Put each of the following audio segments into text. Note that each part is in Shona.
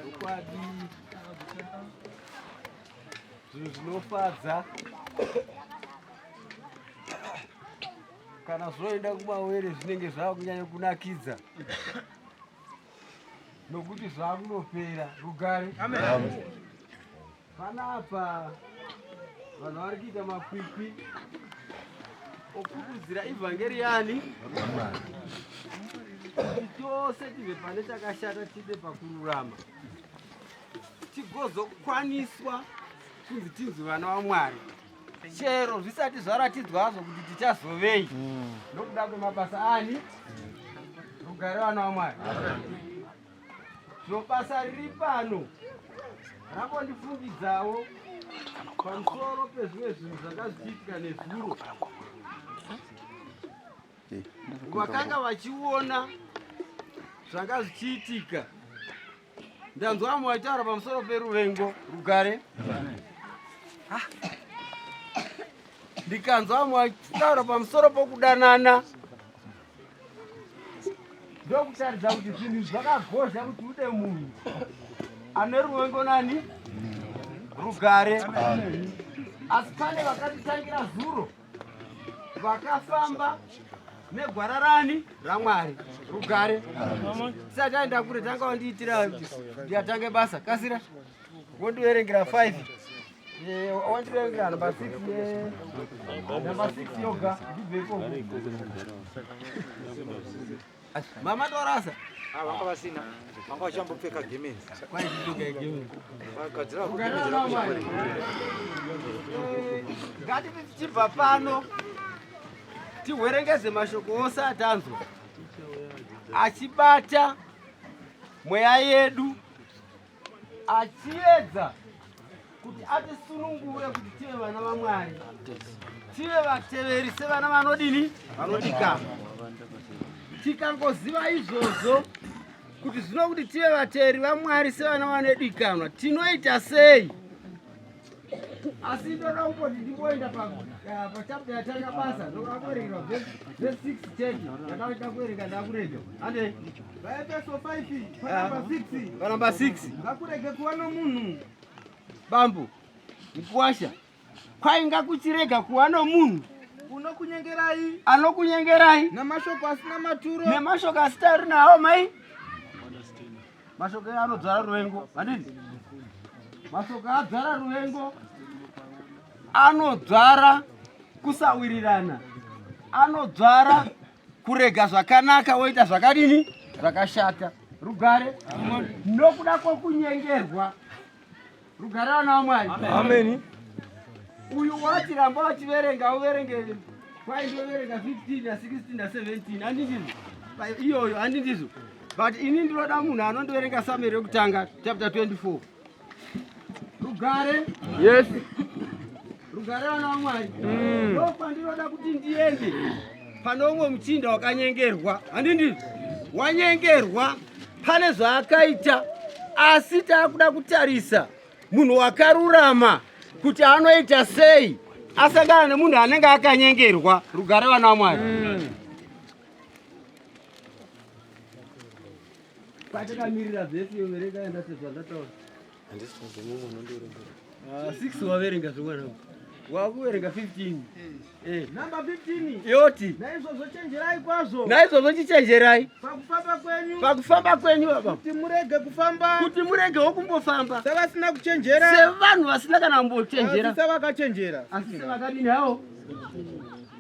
Zvokwadi zvinhu zvinofadza kana zvoenda kumawere zvinenge zvava kunyanya kunakidza nokuti zvakunopera rugare. Panapa vanhu vari kuita makwikwi okukurudzira ivhangeri yani kuti tose tibve pane chakashata tibe pakururama tigozokwaniswa kunzi tinzi vana vamwari chero zvisati zvaratidzwa hazvo kuti tichazovei mm. nokuda kwemabasa ani rugare vana vamwari Zvino basa riri pano rambondifungidzawo pamusoro pezvimwe zvinhu zvanga zvichiitika nezuro. Vakanga vachiona zvanga zvichiitika. Ndanzwa vamwe vachitaura pamusoro peruvengo, rugare. Ah. Ndikanzwa vamwe vachitaura pamusoro pokudanana. Ndokutaridza kuti zvinhu zvakagozha kuti ude munhu ane ruvengo nani rugare. Asi pane vakatitangira zuro vakafamba negwara rani raMwari rugare. Tisati aenda kure, tanga wandiitira ndiyatange basa kasira wondiverengera 5 wandiverengera namba 6 namba 6 yoga ndibve ikoko mama torasa ah, vanga vasina vanga vachambopfeka gemenzi vagadzira ngatiti tichibva pano tihwerengeze mashoko ose atanzwa achibata mweya yedu achiedza kuti atisunungure kuti tive vana vaMwari, tive vateveri sevana vanodini, vanodikanwa. Tikangoziva izvozvo kuti zvino kuti tive vateveri vaMwari sevana vanodikanwa, tinoita sei? Asi ndoda kungoti ndingoenda pachapter yatanga basa, ndoda kuverengerwa vhesi 6 chete, ndakaita kuverenga ndakurega. Ande Vaefeso 5 panamba 6 panamba 6 ngakurege kuva nomunhu bambo mukuwasha kwainga kuchirega kuva nomunhu unokunyengerai anokunyengerai namashoko asina maturo nemashoko asitari nawo mai mashoko anodzvara ruvengo handiti mashoko adzvara ruvengo anodzvara kusawirirana anodzvara kurega zvakanaka woita zvakadini zvakashata rugare nokuda kwokunyengerwa rugare vana vamwari ameni uyu wati ramba wachiverenga uverenge kwaindoverenga 15 na 16 na 17 handindizvo iyoyo handindizvo but ini ndinoda munhu anondoverenga sameri yekutanga chapter 24 rugare yes rugare vana vamwari mm. ndokwandinoda kuti ndiende pane umwe muchinda wakanyengerwa handindizvo wanyengerwa pane zvaakaita asi taakuda kutarisa munhu wakarurama kuti anoita sei asangana nemunhu anenge akanyengerwa rugare vana vamwari mm. Patakamirira vhesi iyo verenga enda sezvandataura. Ah, 6 waverenga zvemwana wakuverenga 15 eh. Namba 15 yoti naizvozvo chenjerai kwazvo naizvozvo chichenjerai pakufamba kwenyu pakufamba kwenyu baba kuti murege kufamba kuti muregewo kumbofamba sevasina kuchenjera sevanhu vasina kana kumbochenjera asi sevakachenjera asi sevakadini hawo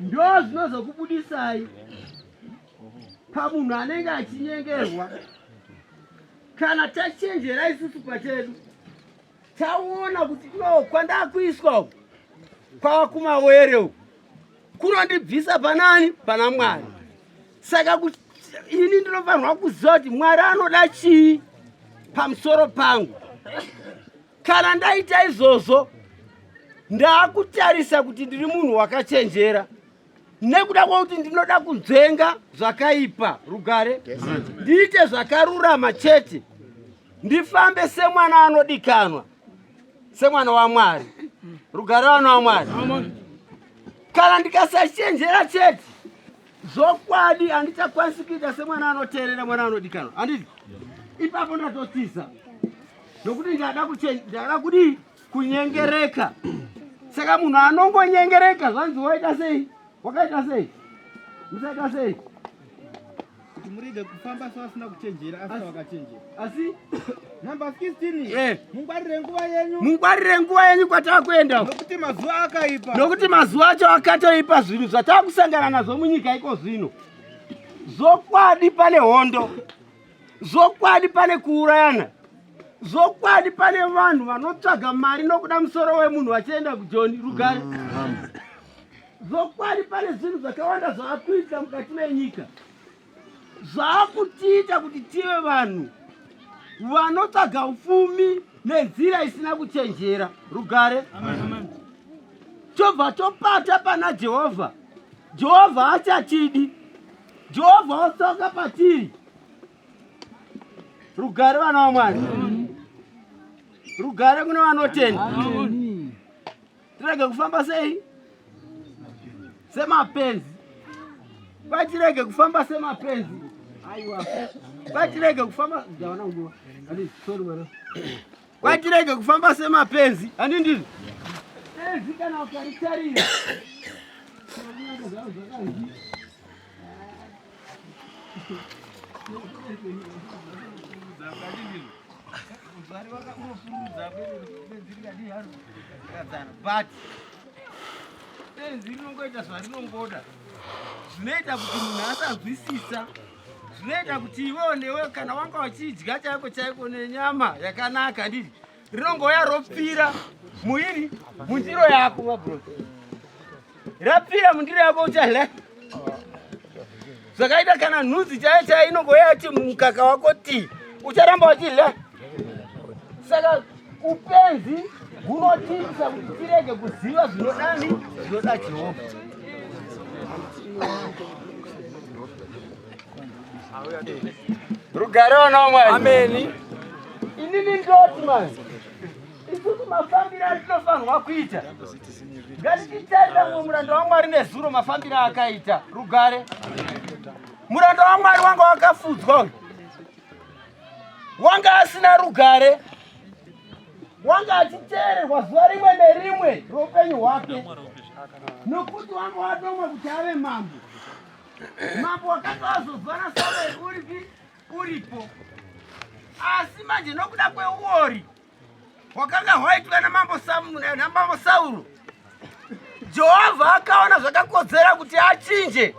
ndo zvinozokubudisai pamunhu anenge achinyengerwa kana tachenjera isusu pachedu taona kuti no kwandakuiswa uku kwava kumawere uku kunondibvisa panani pana mwari saka ini ndinofanirwa kuziva kuti mwari anoda chii pamusoro pangu kana ndaita izvozvo ndakutarisa kuti ndiri munhu wakachenjera nekuda kwekuti ndinoda kunzvenga zvakaipa rugare ndiite zvakarurama chete ndifambe semwana anodikanwa semwana wamwari rugare vana wamwari kana ndikasachenjera chete zvokwadi handichakwanisi kuita semwana anoteerera mwana anodikanwa handiti ipapo ndatotiza. Nokuti ndada ndada kudii? Kunyengereka. Saka munhu anongonyengereka zvanzi waita sei? Wakaita sei? Musaita sei? Kuti murege kufamba sevasina kuchenjera asi vakachenjera. Asi Number 16. Mungwarire nguva yenyu. Mungwarire nguva yenyu kwatakuenda. Nokuti mazuva akaipa. Nokuti mazuva acho akatoipa zvinhu zvatakusangana nazvo munyika iko zvino. Zvokwadi pane hondo. Zvokwadi pane kuurayana. Zvokwadi pane vanhu vanotsvaga mari nokuda musoro wemunhu vachienda kujoni rugare. Zvokwadi pane zvinhu zvakawanda zvaakuita mukati menyika zvaakutiita kuti tive vanhu vanotsvaga upfumi nenzira isina kuchenjera. Rugare. Tobva topata pana Jehovha. Jehovha haachatidi. Jehovha watsauka patiri. Rugare vana vaMwari. Rugare kune vanotenda. Tirege kufamba sei? Semapenzi. Kwatirege kufamba semapenzi. Aiwa. Kwatirege kufamba ndaona nguva. Andi sorry mwana. Kwatirege kufamba semapenzi. Andi ndizvo. Penzi kana ukaritarira. But benzi rinongoita zvarinongoda zvinoita kuti munhu asanzwisisa zvinoita kuti iwewo newe kana wanga uchidya chaiko chaiko nenyama yakanaka nditi rinongouya ropfira muiri mundiro yako mabro rapfira mundiro yako uchadya zvakaita kana nhunzi chaiyo chaiyo inongouya yati mukaka wako ti ucharamba uchidya saka upenzi hunotiisa kuti tirege kuziva zvinodani zvinoda jehovha rugare vana vamwari ameni inini ndoti mani isusu mafambiro atinofanirwa kuita ngatichitarira mumwe muranda wamwari nezuro mafambiro akaita rugare muranda wamwari wanga wakafudzwa uyu wanga asina rugare wanga achiteererwa zuva rimwe nerimwe roupenyu hwake nokuti wanga wadomwa kuti ave mambo mambo wakanga wazozwa nasamueri uripi uripo asi manje nokuda kweuori hwakanga hwaitwa namambo Sauro, Jehovha akaona zvakakodzera kuti achinje,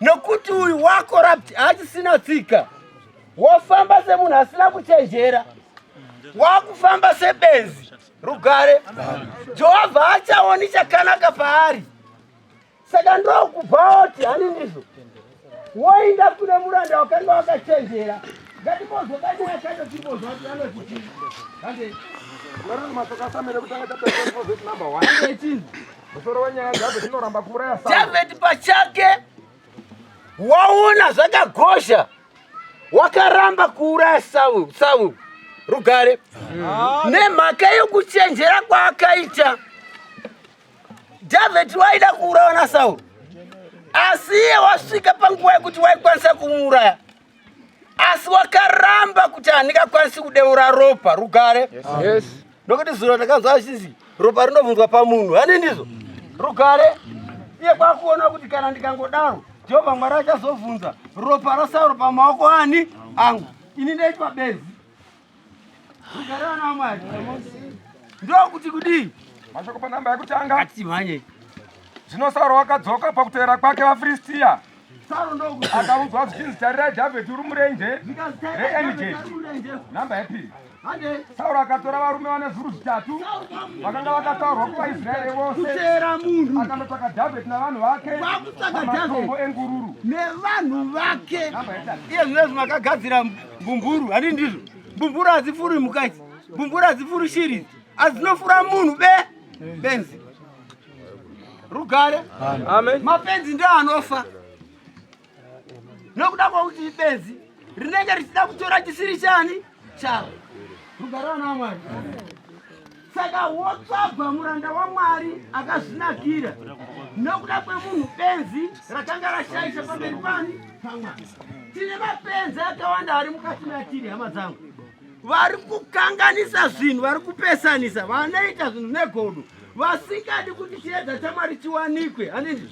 nokuti uyu wakorapti haachisina tsika, wafamba semunhu asina kuchenjera, wakufamba sebenzi. Rugare, Jehovha achaoni chakanaka paari. Saka ndokubva oti hani ndizvo woinda kune muranda wakanga wakachenjera ngatimbozwa kanyaya kacho timbozwa kuti anoti chii. Hande. Varungu mashoko aSamueri ekutanga chapter 24 verse number 1. Hande chinzi. Musoro wenyaya David inoramba kuuraya Sauro. David pachake waona zvakagosha wakaramba kuuraya Saul, Saul. Rugare. Nemhaka yokuchenjera kwaakaita. Dhavhidhi waida kuurawa naSauro, asi iye wasvika panguva yekuti waikwanisa kumuuraya, asi wakaramba kuti handingakwanisi kudeura ropa. Rugare. Yes. Nokuti zuro takanzwa achinzi ropa rinobvunzwa pamunhu, hani ndizvo? Rugare. Iye kwakuona kuti kana ndikangodaro Jehovha Mwari achazobvunza ropa raSauro pamaoko ani angu, ini ndaitwa benzi. Rugare vana vaMwari. Ndokuti kudii? Mashoko panhamba yekutanga. Ngatimhanye. Zvino Sauro wakadzoka pakutevera kwake vaFiristia. Sauro ndokuti Akaudzwa zvichinzi tarirai Dhavhidhi uri murenje zvikanzi tarirai Dhavhidhi reEnigedi. ari murenje. Nhamba yepiri. Hande. Sauro akatora varume vane zviuru zvitatu vakanga vakataurwa kuvaIsraeri vose. Kuteera munhu Akandotsvaka Dhavhidhi navanhu vake Kwakutsvaka pamatombo Dhavhidhi. engururu. nevanhu vake. Nhamba yetatu. Iye zvinezvi makagadzira mbumburu, handi ndizvo? Mbumburu hadzifuri mhuka idzi, mbumburu hadzifuri shiri idzi, asi dzinofura munhu be benzi. Rugare. Amen. Mapenzi ndiwo anofa nokuda kwokuti ibenzi rinenge richida kutora chisiri chani chavo. Rugare vana vaMwari. Saka wotsvagwa muranda waMwari akazvinakira nokuda kwemunhu benzi rakanga rashaisha pamberi pani paMwari. Tine mapenzi akawanda ari mukati matiri, hama dzangu. vari kukanganisa zvinhu, vari kupesanisa, vanoita zvinhu negodo, vasingadi kuti chiedza chaMwari chiwanikwe, handiti?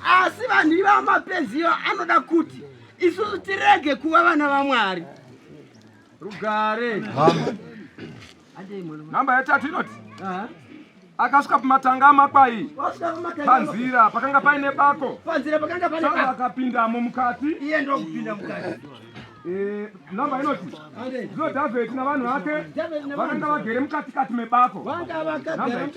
Asi vanhu ivava mapenzi ivo anoda kuti isusu tirege kuva vana vaMwari. Rugare. Nhamba yetatu inoti akasvika pamatanga amakwai, panzira pakanga paine bako, panzira pakanga pane Sauro akapindamo mukati. Iye ndokupinda mukati. Nhamba inoti zvino Dhavhidhi navanhu vake vakanga vagere mukatikati mebako. Vanga vakagara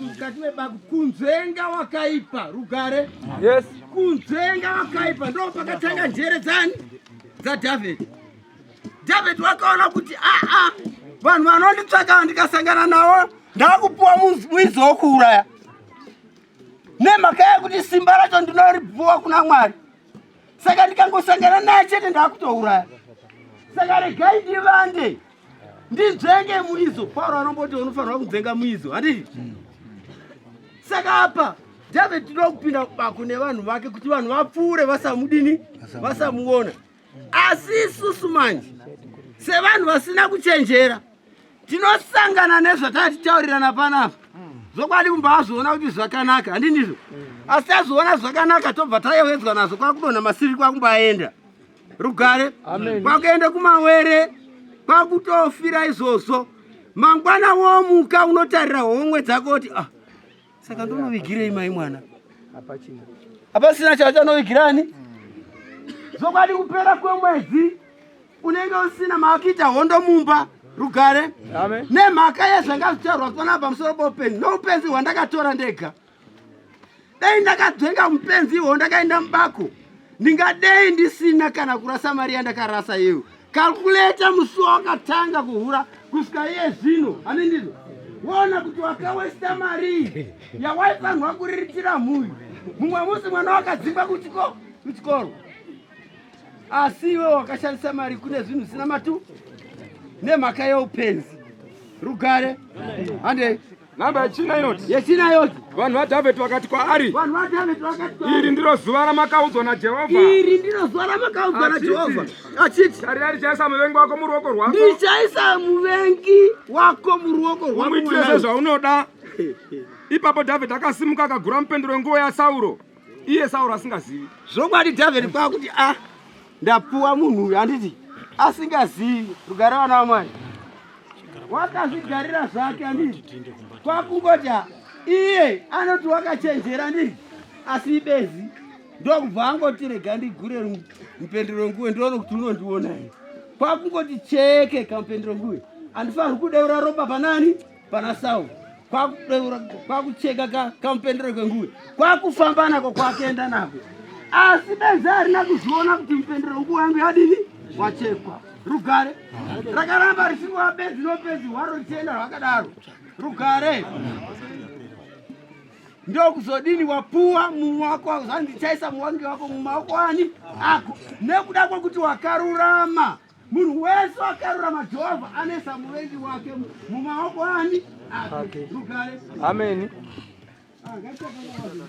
mukati mebako, kunzvenga wakaipa. Rugare. Yes. Kunzvenga wakaipa ndo pakatanga njere dzani? DzaDhavhidhi. Dhavhidhi wakaona kuti aa, vanhu vanonditsvaka, ndikasangana navo ndakupuwa muizo wokuuraya, nemhaka yekuti simba racho ndinoripuwa kuna Mwari. Saka ndikangosangana naye chete ndakutouraya. Saka regai ndivande, ndinzvenge muizo. Pauro anomboti unofanirwa kunzvenga muizo, handiti? Saka apa David tinokupinda bako nevanhu vake kuti vanhu vapfuure vasamudini, vasamuona. Asi isusu manje sevanhu vasina kuchenjera tinosangana nezvatatitaurirana panapa. Zvokwadi kumba azviona kuti zvakanaka, handindizvo? Asi tazviona zvakanaka, tobva tayevedzwa nazvo, kwakudonha masiri, kwakumbaenda. Rugare. Kwakuenda kumawere, kwakutofira izvozvo. Mangwana womuka, unotarira homwe dzako kuti ah, saka ndonovigirei mai mwana? Hapasina chavachanovigirani. Zvokwadi kupera kwemwedzi unenge usina maakuita hondo mumba. Rugare. Nemhaka yezvanga zvitaurwa panapa pamusoro poupenzi noupenzi hwandakatora ndega, dai ndakadzenga mupenzi ihwo ndakaenda mubako, ndingadei ndisina kana kurasa mari yandakarasa iyeyo. Calculate musi wakatanga kuhura kusvika iye zvino, ane ndizvo, woona kuti wakawesta mari yawaifanirwa kuriritira mhuri. Mumwe musi mwana wakadzingwa kuchikoro, asi iwe wakashandisa mari kune zvinhu zvisina matu nemhaka yeupenzi. Rugare. Handei. Nhamba yechina inoti yechina yoti vanhu vaDhavhidhi vakati kwaari, vanhu vaDhavhidhi vakati, iri ndiro zuva ramakaudzwa naJehovha, iri ndiro zuva ramakaudzwa naJehovha achiti, tarira, ndichaisa muvengi wako muruoko rwako, ndichaisa muvengi wako muruoko rwako, umuitire sezvaunoda. Ipapo Dhavhidhi akasimuka, akagura mupendero wenguo yaSauro, iye Sauro asingazivi. Zvokwadi Dhavhidhi kwakuti a, ndapuwa munhu uyu, handiti, asingazivi. Rugare vana vaMwari. Wakazvigarira zvake, handiti? Kwakungoti iye anoti wakachenjera, handiti, asi ibezi. Ndokubva angoti rega ndigure mupendero wenguwe, ndione kuti unondiona here. Kwakungoti cheke kamupendero wenguwe, handifaniri kudeura ropa panani? Pana Sauro. Kwakudeura, kwakucheka kamupendero kwenguwe, kwakufamba nako, kwakenda nako, asi benzi harina kuzviona kuti mupendero wenguwe yangu yadini? Wachekwa. Rugare. Rakaramba richingova benzi nopenzi hwaro richienda rwakadaro. Rugare. Ndokuzodini? Wapuwa mumwe wako, zvanzi ndichaisa muwangi wako mumaoko ani? Ako. Nekuda kwekuti wakarurama, munhu wese wakarurama, Jehovha anoisa muvengi wake mumaoko ani? Ake. Rugare. Ameni. Ah, ngatichafamba.